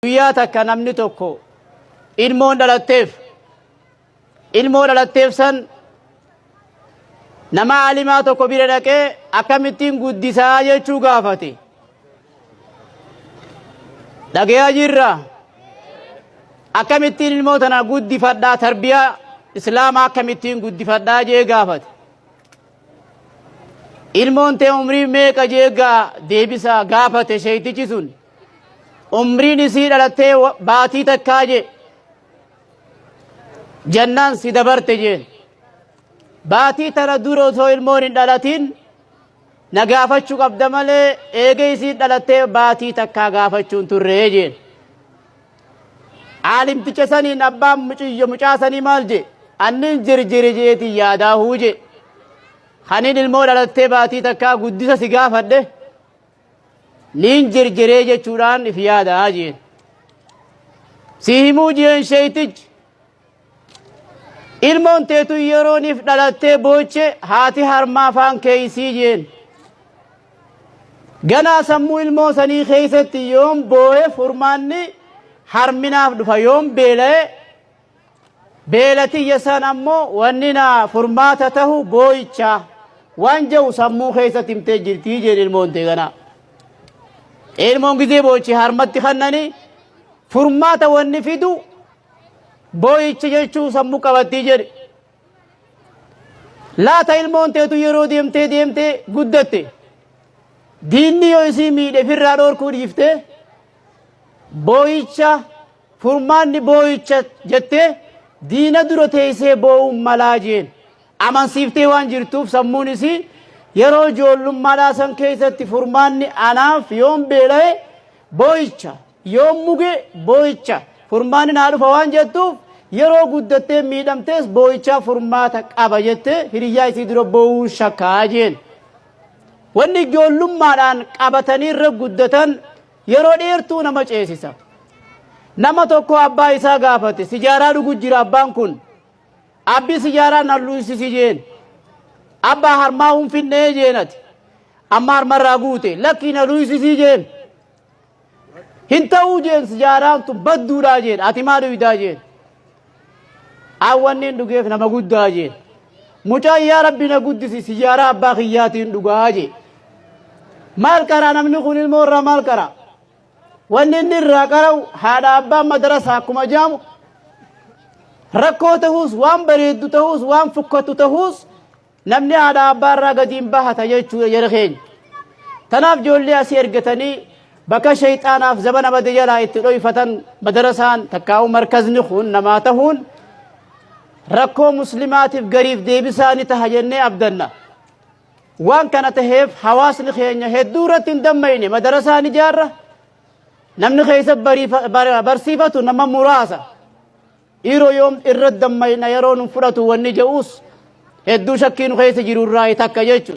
Guyyaa takka namni tokko ilmoon dhalatteef ilmoo dhalatteef san nama alimaa tokko bira dhaqee akkamittiin guddisaa jechuu gaafate. Dhagayaa jirra. Akkamittiin ilmoo tana guddifadhaa tarbiyaa islaamaa akkamittiin guddifadhaa jee gaafate. Ilmoon tee umrii meeqa jee gaa deebisaa gaafate sheeytichi sun. Umriin isii dhalattee baatii takkaa jee. Jannaan si dabarte jeen. Baatii tana dura osoo ilmoon hin dhalatin na gaafachuu qabda malee eega isiin dhalattee baatii takkaa gaafachuun turree jeen. Aalimticha saniin abbaan muciyyo mucaa sanii maal jee? Annin jirjiri jeetiin yaadaahuu jee. Kanin ilmoo dhalattee baatii takkaa guddisa si gaafadhe niin jirjiree jechuudhaan if yaadaa jeen. Si himuu jeen sheeytichi. Ilmoon teetu yerooniif dhalattee booche haati harmaa afaan keeysii jeen. Ganaa sammuu ilmoo sanii keessatti yoom boo'e furmaanni harminaaf dhufa yoom beela'e beela tiyya san ammoo wanni naa furmaata tahu boo'icha waan jedhu sammuu keessatti himtee jirtii jeen ilmoon tee ganaa. Ilmoon gizee boochi harmatti kannanii furmaata wanni fidu boo'icha jechuu sammuu qabattii jedhe. Laata ilmoon teetu yeroo deemtee deemtee guddatte diinni yoo isii miidhe firraa dhoorkuu dhiiftee boo'icha furmaanni boo'icha jettee diina dura teessee boo'uun malaa jeen amansiiftee waan jirtuuf sammuun isii yeroo ijoollummaadhaa san keessatti furmaanni anaaf yoon beela'e boo'icha Yoon muge boo'icha furmaanni naa dhufa waan jettuuf yeroo guddattee miidhamtees boo'ichaa furmaata qaba jettee hiriyyaa isii dura boo'uun shakkaa jeen. Wanni ijoollummaadhaan qabatanii irra guddatan yeroo dheertuu nama ceesisa. Nama tokko abbaa isaa gaafate sijaaraa dhugu jira abbaan kun. Abbi sijaaraa na luysisi jeen. Abbaa harmaa hin finnee jeen ati. Amma harmarraa guute lakkii na luysisii jeen. Hin ta'uu jeen sijaaraan tun badduudhaa jeen ati maa dhuydaa jeen. An wanni hin dhugeef nama guddaa jeen. Mucaan yaa rabbi na guddisi sijaaraa abbaa kiyyaatiin dhugaa jee. Maal qaraa namni kun ilmoo irraa maal qaraa? Wanni inni irraa qara'u haadha abbaan madarasa akkuma jaamu rakkoo ta'uus waan bareeddu ta'uus waan fukkatu ta'uus Namni haadha abbaa irraa gadi hin bahata jechuudha jara keenya. Tanaaf ijoollee asii ergatanii bakka shayxaanaaf zabana bade jalaa itti dhoyfatan madarasaan takkaa'u markazni kun namaa tahuun rakkoo muslimaatiif gariif deebisaa ni taha jennee abdanna. Waan kana taheef hawaasni keenya hedduu irratti hin dammayne madarasaan ijaarra namni keessa barsiifatu nama muraasa. Dhiiroo yoom irra dammayna yeroo nun fudhatu wanni je'uus hedduu shakkii nu keessa jiru irraa takka jechuudha.